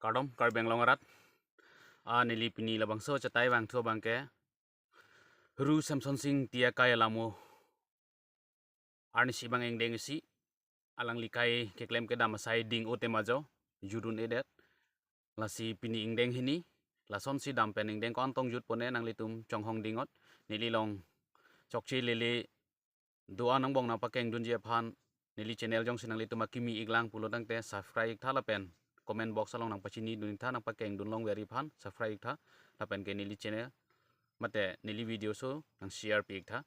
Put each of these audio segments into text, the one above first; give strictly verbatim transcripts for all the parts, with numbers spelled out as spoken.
Kardom, Karbi Anglong arat. Ah, neli pini labangso chetai vangthu abangke Ru Semson Sing Ingti akai alamo arnisi abang ingdeng isi, alangli akai keklem kedam asai ding-o tema jo, jut un-edet. Lasi pini ingdeng hini, lasonsi dam pen ingdeng ko-an tong jut pone nanglitum chonghong dingot, neli along chokche lele do-an angbong nangpakengdunji aphan, neli channel jongsi nanglitum akimi iklang pulo tangte subscribe iktha lapen comment box along nangpachinidun iktha, nangpakengdun longver aphan subscribe iktha lapen ke neli channel mate neli video so nang share pi iktha.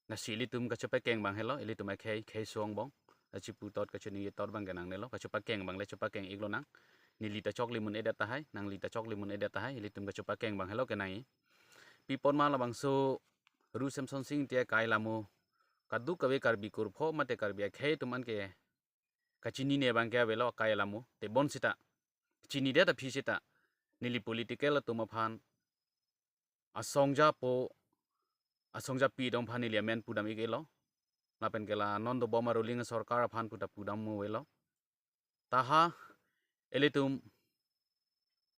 Lasi ilitum kachepakeng abang helo, ilitum akhei, khei so angbong. Achipu tot kachiningje tot abangke nangnelo, kachepakeng abang le chepakeng iklonang. Neli ta choklim un-edet tahai, nangli ta choklim un-edet tahai, ilitum kachepakeng abang helo kenai. Pi apot ma labangso Ru Semson Sing Ingti akai alamo kadokave Karbi kurpho mate Karbi akhei atum anke kachinine abangke avelo akai alamo. Tebonsita chinidet aphi sita neli political atum aphan asongja po, asongja pi atum aphan neli amen pudam ik-elo. Lapen ke la non dobom aruling asorkar aphan puta pudam mo avelo. Taha ilitum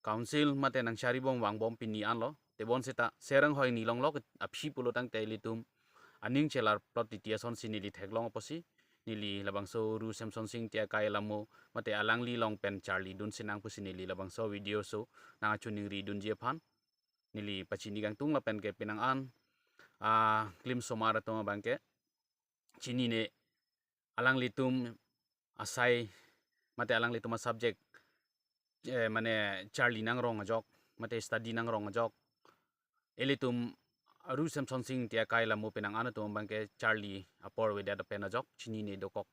council mate nangchari bom vangbom pini anlo. Tebonsita serang hoi ni longlok aphi pulo tangte ilitum aning chelar plot titi asonsi neli theklong apotsi neli labangso Ru Semson Sing Ingti akai alamo mate alangli along pen charlidun sinang pusi neli labangso video so nang achuningridunji aphan neli pachini kangtung lapen ke penang an, ah, klim somar atum abangke chinine alanglitum asai mate alanglitum asubject, eh, mane charli nangrong ajok mate study nangrong ajok ilitum Ru Semson Sing Ingti akai alamo penang an atum abangke charli apor avedet pen ajok chinine dokok.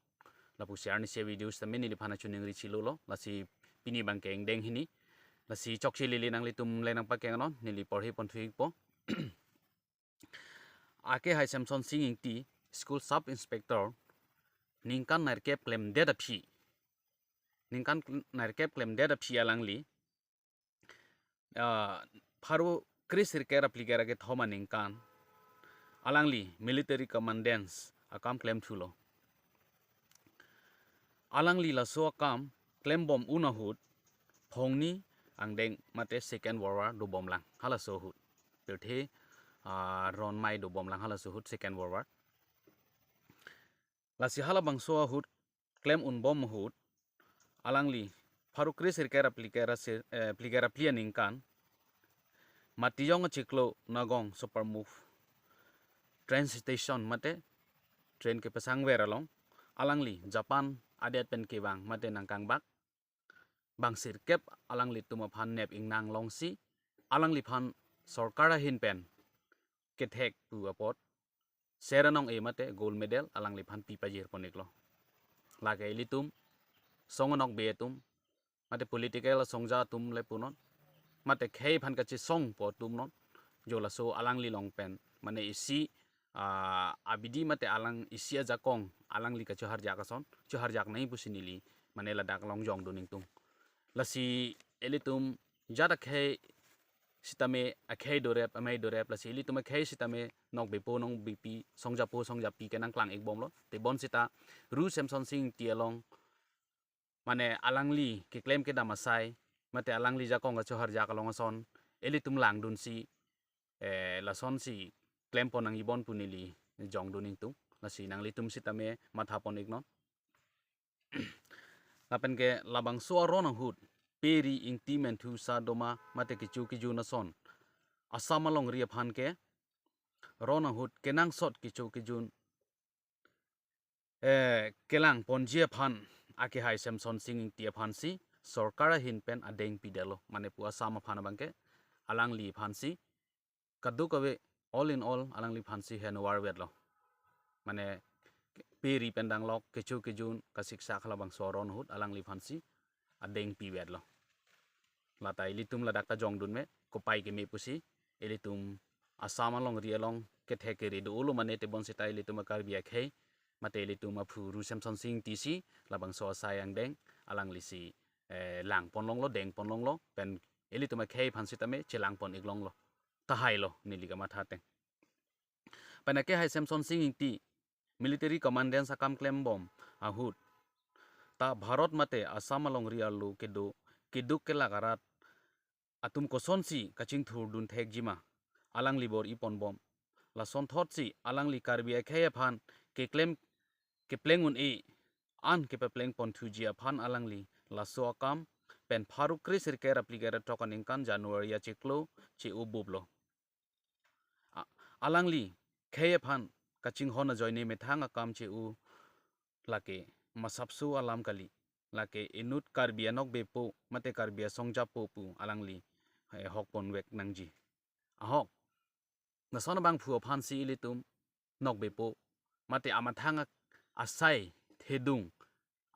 Lapusi arnisi avideo sitame neliphan achuningri chilolo. Lasi pini abangke ingdeng hini. Lasi chokche lele nanglitum le nangpakengnon, neli porhi ponthu ikpo. Akehai Semson Sing Ingti, school sub inspector, ningkan nerkep klemdet aphi. Ningkan nerkep klemdet aphi alangli, ah, pharo kre sirkep ra phli kep ra kethom aningkan alangli military commandant akam klemthulo. Alangli laso akam klembom un ahut phongni angdeng mate Second World War dobomlang halaso ahut. Pirthe, ah, ron mai dobomlang halaso ahut Second World War. Lasi halabangso ahut klem unbom ahut alangli pharo kre sirkep ra phli kep ra sir, eh, phli kep ra phli aningkan Matijong achiklo Nagaon Supermove train station mate train kepasangver along alangli Japan adet pen kevang mate nangkangbak bang sirkep alanglitum aphan nep ingnang longsi alangliphan sorkar ahin pen kethek pu apot ser anong-e mate gold medal alangliphan pi pajir pon iklo. Lake ilitum song anokbe atum mate political asongja atum le punon mate khei aphan kachesongpo atum non, jo laso alangli along pen mane isi, ah, abidi mate alang isi ajakong alangli kachoharjak ason choharjak nai pusi neli mane ladak along jongdun ingtung. Lasi ilitum jat akhei sitame akhei dorep amei dorep, lasi ilitum akhei sitame nokbepo nokbepi songjapo songjapi kenangklang ikbomlo. Tebonsita Ru Semson Sing Ingti along mane alangli keklem kedam asai mate alangli jakong kachoharjak along ason ilitum langdunsi, eh, lasonsi klempon nangjibom pu neli jongdun ingtung. Lasi nanglitum sitame mathapon iknon. Lapen ke labangso aron ahut Peri, Ingti, Menthu, Sar, Doma mate kecho kejun ason Assam alongri aphan ke ron ahut kenangsot kecho kejun, eh, kelangponji aphan akehai Semson Sing Ingti aphansi sorkar ahin pen adeng pidetlo, mane pu Assam aphan abangke alangli aphansi kadokave all in all alangliphansi henovar vetlo. Mane Peri pen danglok kecho kejun kasiksak halabangso aron ahut alangliphansi adeng pivetlo. Lata ilitum ladak ta jongdun me kopai keme pusi ilitum Assam alongri along kethek kere do-olo mane tebonsita ilitum a-Karbi akhei mate ilitum aphu Ru Semson Sing Ingtisi labangso asai angdeng alanglisi, eh, langpon longlo, dengpon longlo, pen ilitum akhei aphan sitame chelangpon ik longlo. Tahailo neli kamatha ateng. Pen akehai Semson Sing Ingti military commandant akam klembom ahut ta Bharat mate Assam alongri arlo kedo keduk kelak arat atum kosonsi kachingthurdun thekjima, alangli bor-i ponbom. Lasonthotsi alangli Karbi akhei aphan keklem kepleng un-e an kepapleng ponthuji aphan alangli laso akam pen pharo kre sirkep ra phlikep ra throk aningkan January achiklo che-o buplo. A-, alangli khei aphan kachinghon ajoine methang akam che-o lake masapso alam kali. Lake inut Karbi anokbepo mate Karbi asongjapo pu alangli, eh, hok ponvek nangji. Ahok, lason abangphu aphansi ilitum nokbepo mate amathang ak-, asai thedung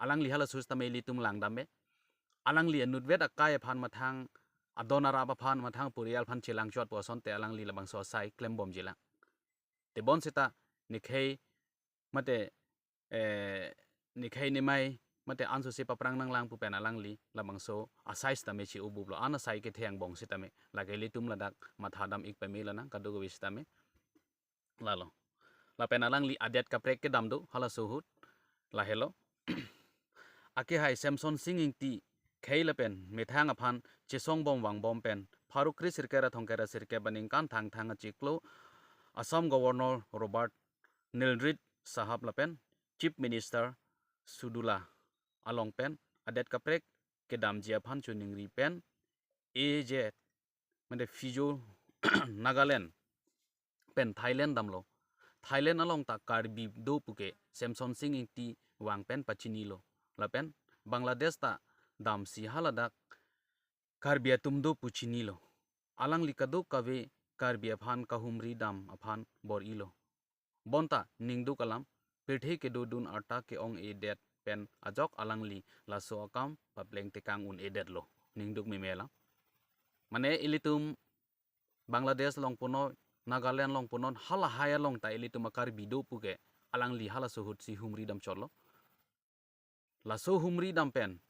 alangli halaso sitame ilitum langdam me. Alangli anutvet akai aphan, mathang adon arap aphan, mathang purial aphan chelangchot pu asonte alangli labangso asai klembomjilang. Tebon seta nikhei mate, eh, nikhei nimai mate ansose paprang nanglang pu pen alangli labangso asai sitame che-o buplo, an asai kethe angbong sitame. Lake ilitum ladak mathadam ik pame lonang kadokave sitame. Lalo. Lapen alangli adet kaprek kedam do halaso ahut. Lahelo. Akehai Semsonsing Ingti khei lapen methang aphan chesongbom vangbom pen pharo kre sirkep ra thomkep ra sirkep aningkan Thangthang achiklo Assam Governor Robert Nilrit Sahab lapen Chief Minister Sudula along pen adet kaprek kedamji aphan choningri pen A J mate Fizou Nagaland pen Thailand damlo. Thailand along ta Karbi do puke Semsonsing Ingti vang pen pachinilo. Lapen Bangladesh ta damsi haladak Karbi atum do pu chinilo. Alangli kadokave Karbi aphan kahumri dam aphan bor-ilo. Bonta ningduk alam, pirthe kedodun arta ke-ong-edet pen ajok alangli laso akam papleng tekang un-edetlo. Ningduk meme alam. Mane ilitum Bangladesh along punon, Nagaland along punon, halahai along ta ilitum a-Karbi do puke alangli halaso ahutsi humri damchotlo. Laso humri dam pen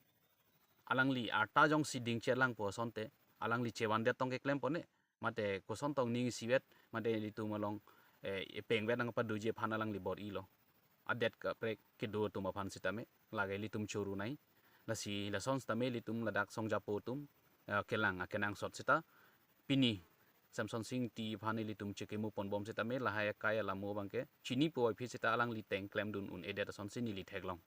alangli arta jongsi dingchelang pu asonte, alangli chevandet tong keklem pone, mate koson tong ning isivet, mate ilitum along, eh, epengvet nangpadoji aphan alangli bor-ilo. Adet kaprek kedo atum aphan sitame, lake ilitum choro nai. Lasi lason sitame ilitum ladak songjapo atum, eh, kelang akenangsot sita pini Semsonsing Ingti aphan ilitum chekimo ponbom sitame lahai akai alamo abangke chinipo aphi sita alangli teng klemdun un-edet asonsi neli theklong.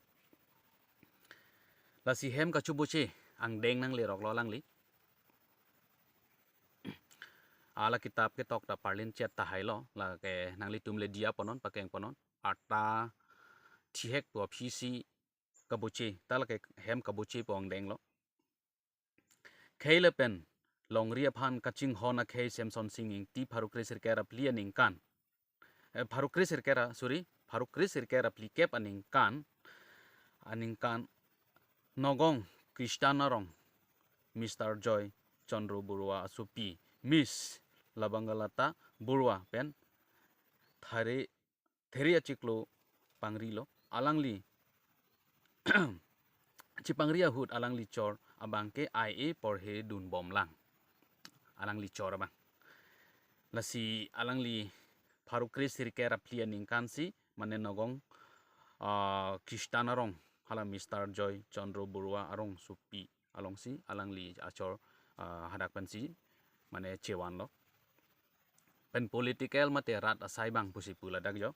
Lasi hem kachoboche angdeng nangleroklo alangli. Ala kitap ketok ta parlin chet tahailo, lake nanglitum le diya ponon, pakeng ponon. Arta thihek pu aphisi kaboche, ta lake hem kaboche pu angdenglo. Khei lapen longri aphan kachinghon akhei Semsonsing Ingti pharo kre sirkep ra phli aningkan. Eh, pharo kre sirkep ra, sorry, pharo kre sirkep ra phlikep aningkan, aningkan Nogong Christian arong Mister Joy Chandra Barua asopi Miss Labangalata Barua pen Thari Theri achiklo pangrilo. Alangli chepangri ahut alangli chor abangke I A porhedunbomlang. Alangli chor abang. Lasi alangli pharo kre sirkep ra phli aningkansi mane Nogong, ah, Christian arong hala Mister Joy Chandra Barua arongsopi alongsi alangli achor, ah, hadak pensi mane chevanlo. Pen political mate rat asai abang pusi pu ladak jo.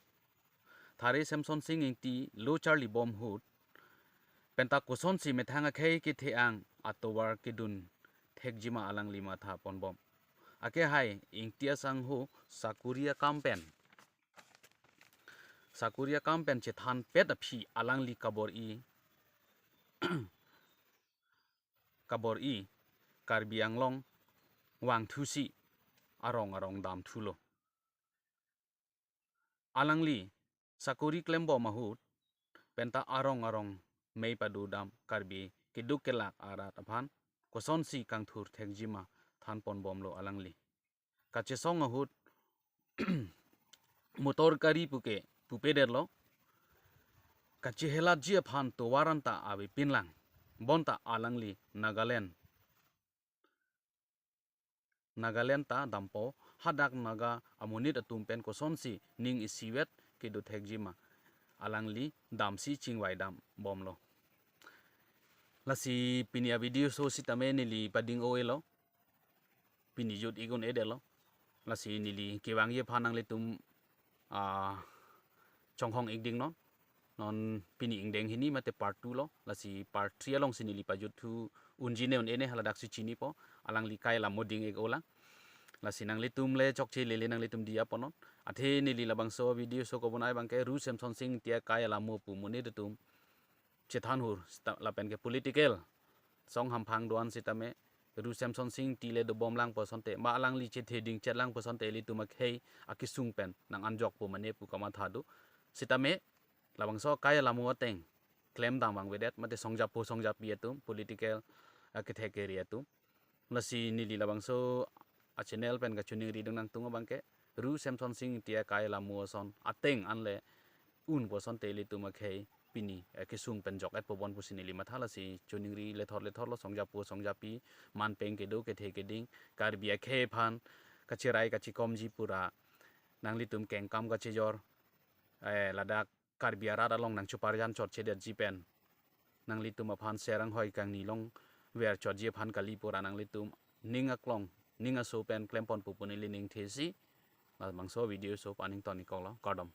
Thari Semsonsing Ingti lo charlibom ahut penta kosonsi methang akhei kethe-ang atovar kedun thekjima alangli matha ponbom. Akehai Ingti asangho sakori akam pen, sakori akam pen chethanpet aphi alangli kabor-i kabor-i Karbi Anglong vangthusi arong arong damthulo. Alangli sakori klembom ahut penta arong arong mei padodam Karbi keduk kelak arat aphan kosonsi kangthur thekjima than ponbomlo alangli. Kachesong ahut motor gari puke pupedetlo. Kachehelatji aphan tovar anta avepinlang. Bonta alangli Nagaland, Nagaland ta dampo, hadak Naga amonit atum pen kosonsi ning isivet kedo thekjima alangli damsi chingvai dambomlo. Lasi pini a-video so sitame neli pading o-elo. Pini jut ik un-edetlo. Lasi neli kevangji aphan nanglitum, ah, chonghong ik ding non. Non pini ingdeng hini mate part two lo. Lasi part three alongsi neli pajut thu unji ne un-e ne haladak si chinipo. Alangli kai alam mo ding ik olang. Lasi nanglitum le chokche lele nanglitum diya pon non. Athe neli labangso video so kobonai abangke Ru Semsonsing Ingti akai alam mo pu monit atum chethan hur sita-, lapen ke political song hamphang do-an sitame Ru Semsonsing Ingti le dobom lang pu asonte, ma alangli chethe dingchet lang pu asonte ilitum akhei akesung pen nang-anjok pu mane pu kamatha do. Sitame labangso akai alam mo ateng klemdam vangvedet mate songjapo songjapi atum, political, ah, kethek keri atum. Lasi neli labangso a-channel pen kachiningri dung nangtung abangke Ru Semsonsing Ingti akai alam mo ason ateng anle un pu asonte ilitum akhei pini, eh, kesung pen jok-et po bon pusi neli matha. Lasi chiningri lethor lethor lo, songjapo songjapi, manpeng kedo, kethe keding, Karbi akhei aphan kachirai kachikomji pura nanglitum kengkam kachejor, eh, ladak Karbi arat along nangchuparjan chotchedetji pen nanglitum aphan serang hoi kangni longver chotji aphan kali pura nanglitum ning aklong ning aso pen klempon pu pu neli ningthesi labangso video so pu aning ton ik koklo, kardom.